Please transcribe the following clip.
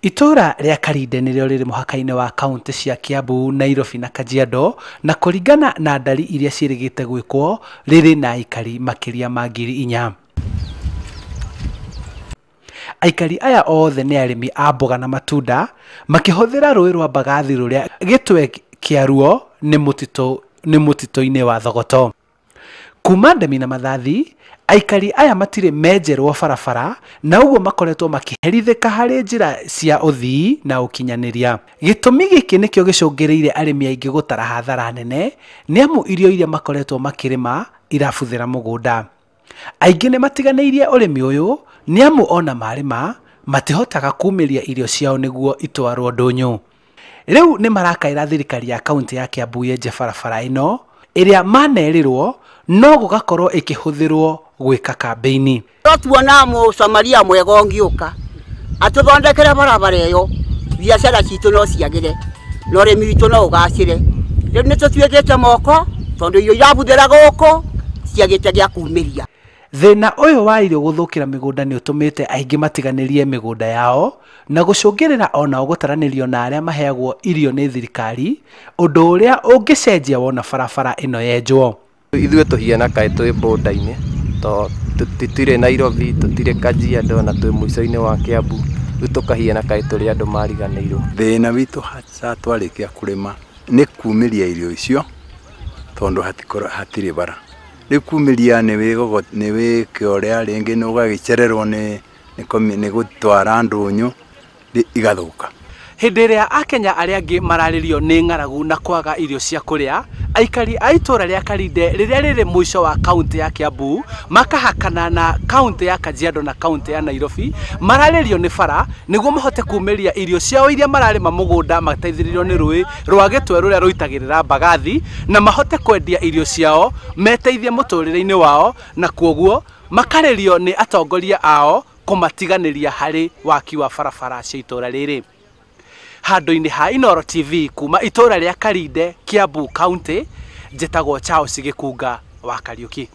Itũũra rĩa Karinde nĩrĩo rĩrĩ mũhaka-inĩ wa kaunti cia Kiambu, Nairobi na Kajiado, na kũringana na ndari iria ciĩrĩgĩte gwĩkwo, rĩrĩ na aikari makĩria ma 4,000. Aikari aya othe nĩ arĩmi a mboga na matunda, makĩhũthĩra rũĩ rwa Mbagathi rũrĩa gĩtwe kĩaruo nĩ mũtitũ-inĩ wa Thogoto. Kuma Ndemi na Mathathi, aikari aya matirĩ menjerwo barabara na ũguo makoretwo makĩherithĩka harĩ njĩra cia ũthii na ũkinyanĩria. Gĩtũmi gĩkĩ nĩkĩo gĩcũngĩrĩirie arĩmi aingĩ gũtara hathara nene, nĩamu irio iria makoretwo makĩrĩma irabuthĩra mũgũnda. Aingĩ nĩ matiganĩirie ũrĩmi ũyũ nĩamu ona marĩma matihotaga kumĩria irio ciao nĩguo itwarwo ndũnyũ. Rĩu nĩ marakaĩra thirikari ya kaunti ya Kiambu yenje barabara ĩno ĩrĩa manerĩrwo no gũgakorwo ĩkĩhũthĩrwo gwĩka kambĩini. No tuona mũsamaria mwega ũngĩũka atũthondekere barabara ĩyo, biacara citũ no ciagĩre na ũrĩmi witũ no ũgacĩre. Rĩu nĩ tũtuĩkĩte moko tondũ irio irabuthĩra gũkũ ciagĩte gĩa kumĩria. Thĩna ũyũ wa irio gũthũkĩra mĩgũnda nĩ ũtũmĩte aingĩ matiganĩrie mĩgũnda yao na gũcũngĩrĩra onao gũtaranĩrio na arĩa maheagwo irio nĩ thirikari, ũndũ ũrĩa ũngĩcenjia wona barabara ĩno yenjwo. Ithuĩ tũhiana kaĩ twĩ border-inĩ, to tũtirĩ Nairobi, tũtirĩ Kajiado na twĩ mũico-inĩ wa Kiambu, rĩu tũkahiana kaĩ tũrĩ andũ mariganĩirwo. Thĩna witũ haca twarĩkia kũrĩma nĩ kumĩria irio icio tondũ hatirĩ bara. Rĩu kumĩria nĩ wĩke ũrĩa rĩngĩ nĩ ũgagĩcererwo nĩ gũtwara ndũnyũ igathũka. Hĩndĩ ĩrĩa akenya arĩa angĩ mararĩrio nĩ ng'aragu na kwaga irio cia kũrĩa, aikari a itũũra rĩa Karinde rĩrĩa rĩrĩ mũico wa kaunti ya Kiambu makahakana na kaunti ya Kajiado na kaunti ya Nairobi, mararĩrio nĩ bara nĩguo mahote kumĩria irio ciao iria mararĩma mũgũnda mateithĩrĩrio nĩ rũĩ rwa Gĩtwe rũrĩa rũitagĩrĩra Mbagathi, na mahote kwendia irio ciao meteithie mũtũrĩre-inĩ wao, na kuoguo makarĩrio nĩ atongoria ao kũmatiganĩria harĩ waki wa barabara cia itũũra rĩrĩ. Handũ-inĩ ha Inooro TV kuma itũũra rĩa Karinde, Kiambu County, njĩtagwo Charles Gĩkunga wa Kariũki.